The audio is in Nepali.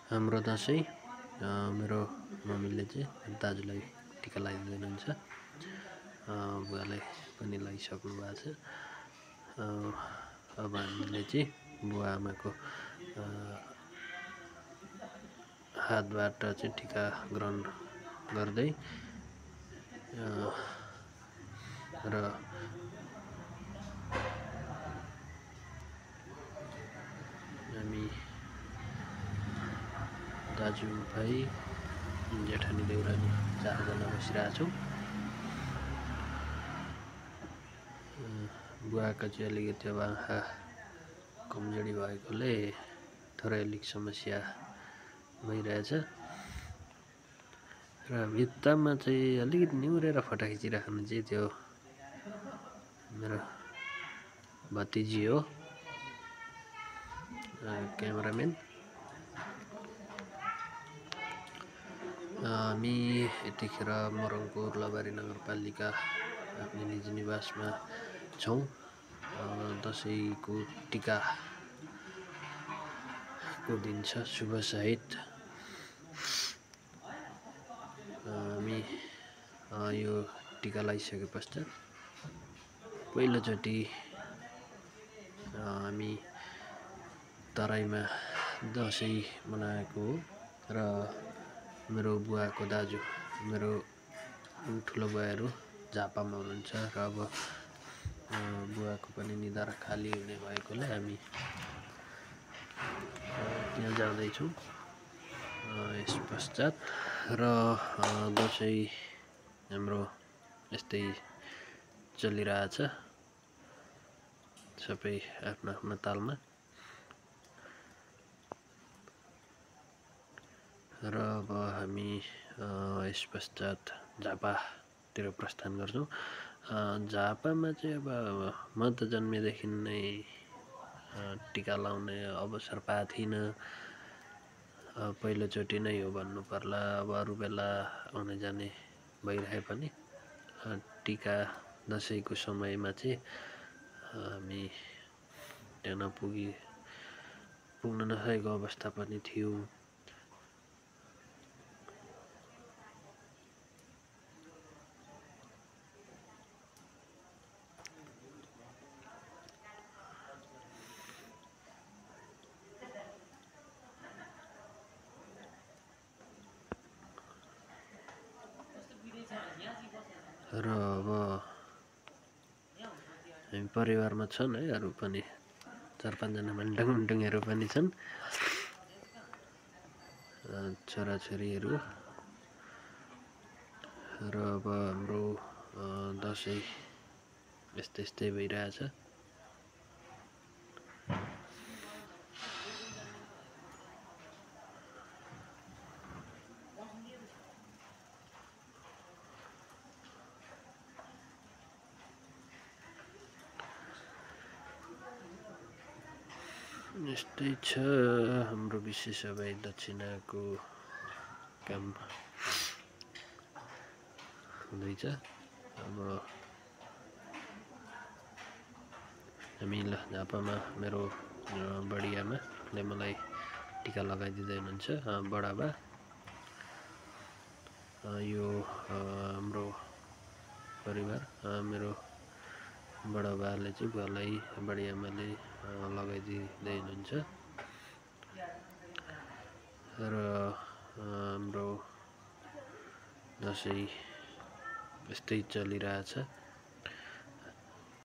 हाम्रो दसैँ मेरो मम्मीले चाहिँ दाजुलाई टिका लगाइदिँदै हुनुहुन्छ। बुवाले पनि लगाइसक्नु भएको छ। अब हामीले चाहिँ बुवा आमाको हातबाट चाहिँ टिका ग्रहण गर्दै र हामी दाजुभाइ जेठानी देउरानी 4 जना बसिरहेका छौँ। बुवाको चाहिँ अलिकति अब आँखा कमजोरी भएकोले थोरै अलिक समस्या भइरहेछ र भित्तामा चाहिँ अलिकति निहुरेर फोटो खिचिराख्नु चाहिँ त्यो मेरो भतिजी हो, क्यामेराम्यान। हामी यतिखेर मोरङको उर्लाबारी नगरपालिका आफ्नो निजी निवासमा छौँ। दसैँको टिकाको दिन छ, शुभ साहित। हामी यो टिका लगाइसके पश्चात पहिलोचोटि हामी तराईमा दसैँ मनाएको हो र मेरो बुवाको दाजु, मेरो ठुलो बुवाहरू झापामा हुनुहुन्छ र अब बुवाको पनि निधार खाली हुने भएकोले हामी त्यहाँ जाँदैछौँ यस पश्चात। र दसैँ हाम्रो यस्तै चलिरहेछ, सबै आफ्नो आफ्नो तालमा। र अब हामी यस पश्चात झापातिर प्रस्थान गर्छौँ। झापामा चाहिँ अब म त जन्मेदेखि नै टिका लाउने अवसर पाएको थिइनँ। पहिलोचोटि नै हो भन्नु पर्ला। अब अरू बेला आउने जाने भइरहे पनि टिका दसैँको समयमा चाहिँ हामी त्यहाँ पुग्न नसकेको अवस्था पनि थियो। र अब हामी परिवारमा छन् है, अरू पनि 4-5 जना मुन्टुङहरू पनि छन्, छोराछोरीहरू। र अब हाम्रो दसैँ यस्तै भइरहेछ। यस्तै छ हाम्रो विशेष अब दक्षिणाको काम हुँदैछ। अब हामी झापामा मेरो बडी आमाले मलाई टिका लगाइदिँदै हुनुहुन्छ, बडाबा। यो हाम्रो परिवार, मेरो बडाबाले चाहिँ बुवालाई, बडी आमाले लगाइदिँदै हुनुहुन्छ। र हाम्रो दसैँ यस्तै चलिरहेछ।